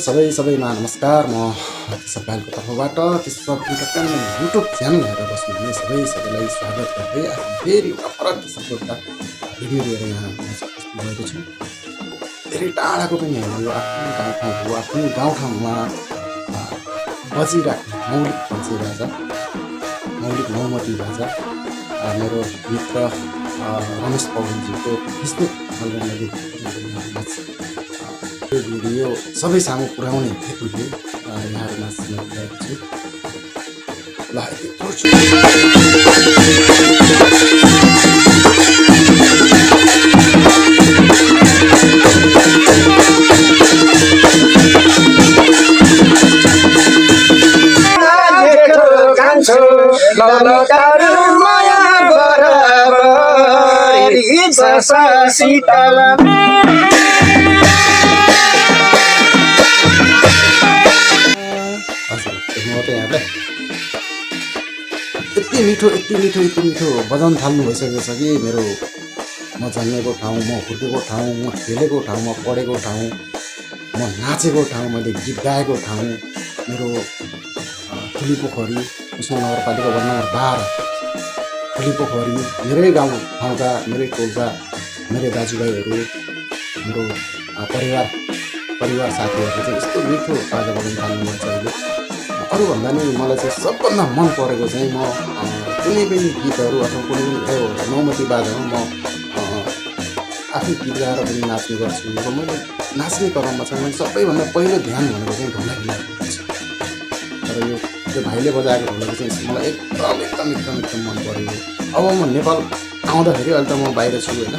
सबैमा नमस्कार। म सबैको तर्फबाट सब इन्टरटेनमेन्ट युट्युब च्यानल हेरेर बस्नुहुने सबैलाई स्वागत गर्दै आज फेरि एउटा फरक किसिमको एउटा भिडियो लिएर यहाँ उपस्थित भएको छु। धेरै टाढाको पनि होइन, यो आफ्नो गाउँठाउँ हो। आफ्नो गाउँठाउँमा बजिरहेको मौलिक पञ्चे बाजा, मौलिक नौमती बाजा मेरो मित्र रमेश पौडेलजीको फेसबुक एल्बमले यो भिडियो सबै सामु पुर्याउने हेतुले यहाँहरूमा सिकाइरहेको छु। ल यति मिठो बजाउन थाल्नु भइसकेको छ कि मेरो म जन्मेको ठाउँ, म हुर्केको ठाउँ, म खेलेको ठाउँ, म पढेको ठाउँ, म नाचेको ठाउँ, मैले गीत गाएको ठाउँ, मेरो ठुलीपोखरी कृष्ण नगरपालिका वडा नम्बर 12 ठुलीपोखरी मेरै गाउँ ठाउँका, मेरै टोलका मेरै दाजुभाइहरू, मेरो परिवार साथीहरूले चाहिँ यस्तो मिठो बाजा बजाउन थाल्नु मन छ अहिले। अरूभन्दा नि मलाई चाहिँ सबभन्दा मन परेको चाहिँ म कुनै पनि गीतहरू अथवा कुनै पनि नौमती बाजामा म आफै गीत गाएर पनि नाच्ने गर्छु। र मैले नाच्ने क्रममा चाहिँ मैले सबैभन्दा पहिलो ध्यान भनेको चाहिँ ढोलकीलाई हुन्छ। तर यो भाइले बजाएको ढोलकी चाहिँ मलाई एकदम मन पऱ्यो। अब म नेपाल आउँदाखेरि, अहिले त म बाहिर छु होइन,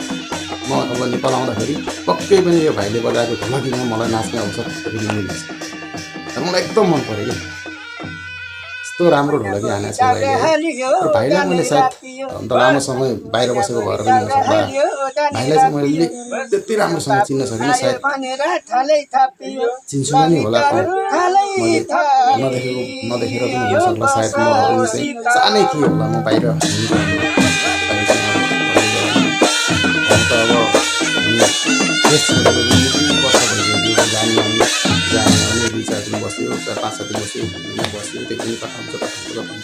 म अब नेपाल आउँदाखेरि पक्कै पनि यो भाइले बजाएको ढोलकीमा मलाई नाच्ने अवसर मिल्छ। र मलाई एकदम मन पऱ्यो कि यस्तो राम्रो ढोलकी हानेको छ भाइलाई। मैले सायद अन्त लामो समय बाहिर बसेको भएर पनि हुनसक्ला भाइलाई चाहिँ मैले त्यति राम्रोसँग चिन्न सकिनँ। सायद चिन्छु पनि होला, मैले नदेखेर पनि हुनसक्ला। सायद म उनी चाहिँ सानै थिएँ होला, म बाहिर बस्यो, 4-5 दिन बस्यो, त्यही कठाउँछ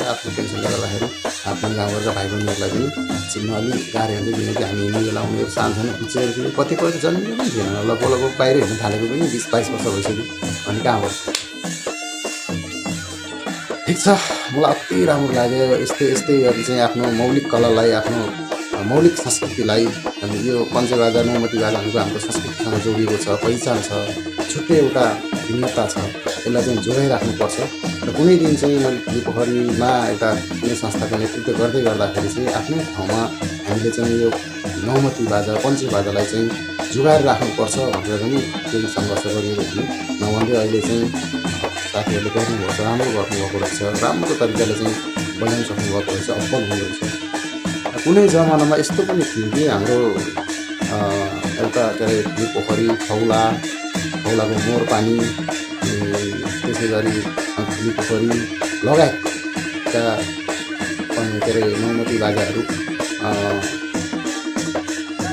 आफ्नो टेन्सनले गर्दाखेरि आफ्नो गाउँघरका भाइ बहिनीहरूलाई पनि चिन्न अलिक गाह्रो हुन्छ। किनकि हामी हिँड्ने बेला उनीहरू सानसानो पिक्चर थियो, कतिपय त जन्मिनु पनि थिएन, लगभग बाहिर हिँड्न थालेको पनि 20-22 वर्ष भइसक्यो। अनि कहाँ हो ठिक छ, मलाई अति राम्रो लाग्यो। यस्तैहरू चाहिँ आफ्नो मौलिक कलालाई, आफ्नो मौलिक संस्कृतिलाई, यो पञ्चबाजा नौमती बाजाहरूको हाम्रो संस्कृतिसँग जोडिएको छ, पहिचान छ, छुट्टै एउटा भिन्नता छ। यसलाई चाहिँ जोगाइराख्नुपर्छ। र कुनै दिन चाहिँ मैले ठुलीपोखरीमा एउटा कुनै संस्थाको नेतृत्व गर्दै गर्दाखेरि चाहिँ आफ्नै ठाउँमा हामीले चाहिँ यो नौमती बाजा पञ्चे बाजालाई चाहिँ जोगाएर राख्नुपर्छ भनेर पनि केही सङ्घर्ष गरिएको थियो। नभन्दै अहिले चाहिँ साथीहरूले गर्नुभएको छ, राम्रो गर्नुभएको रहेछ, राम्रो तरिकाले चाहिँ बजाउन सक्नुभएको रहेछ, अब्बल हुँदो रहेछ। कुनै जमानामा यस्तो पनि थियो कि हाम्रो एउटा के अरे ठुलीपोखरी, खौलाको मोर पानी, त्यसै गरी ठुलीपोखरी लगायतका के अरे नौमती बाजाहरू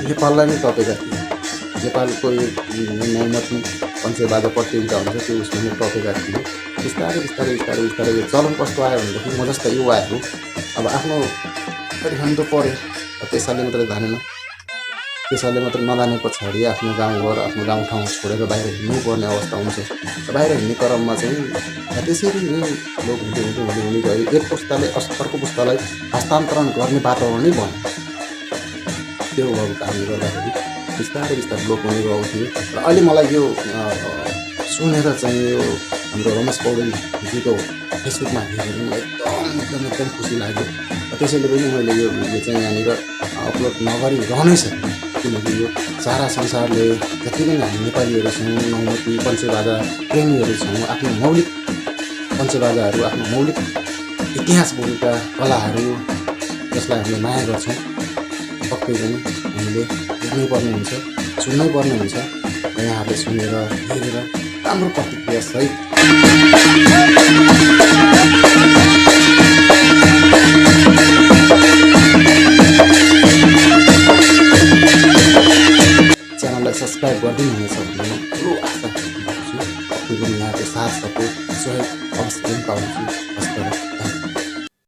नेपाललाई नै टपेका थिए। नेपालको यो नौमती पञ्चे बाजा प्रतियोगिता हुन्छ, त्यो उसमा नै टपेका थिए। बिस्तारै यो चलन कस्तो आयो भनेदेखि म जस्ता युवाहरू अब आफ्नो खानु त पऱ्यो, त्यसैले मात्रै जानेन, त्यसैले मात्रै नजाने पछाडि आफ्नो गाउँघर, आफ्नो गाउँठाउँ छोडेर बाहिर हिँड्नुपर्ने अवस्था हुन्छ। बाहिर हिँड्ने क्रममा चाहिँ त्यसरी नै लोक हुँदै गयो। एक पुस्ताले अर्को पुस्तालाई हस्तान्तरण गर्ने वातावरण नै बन्यो। त्यो भएको कारणले गर्दाखेरि बिस्तारै लोक हुने गएको थियो। र अहिले मलाई यो सुनेर चाहिँ यो हाम्रो रमेश पौडेलजीको फेसबुकमा हेरेर मलाई एकदम खुसी लाग्यो। त्यसैले पनि मैले यो भिडियो चाहिँ यहाँनिर अपलोड नगरी रहनै सक्छु। किनकि यो सारा संसारले जति पनि हामी नेपालीहरू छौँ, नौमती पञ्चेबाजा प्रेमीहरू छौँ, आफ्नो मौलिक पञ्चेबाजाहरू, आफ्नो मौलिक इतिहास बोकेका कलाहरू जसलाई हामीले माया गर्छौँ, पक्कै पनि हामीले हेर्नै पर्ने हुन्छ, सुन्नै पर्ने हुन्छ। र यहाँहरूले सुनेर हेरेर राम्रो प्रतिक्रिया सहित च्यानललाई सब्सक्राइब गरिदिनु हुनेछ भन्ने म ठुलो आशा राख्छु। जति पनि यहाँको साथ सपोर्ट सहयोग अवश्य पनि पाउँछु। हस् त।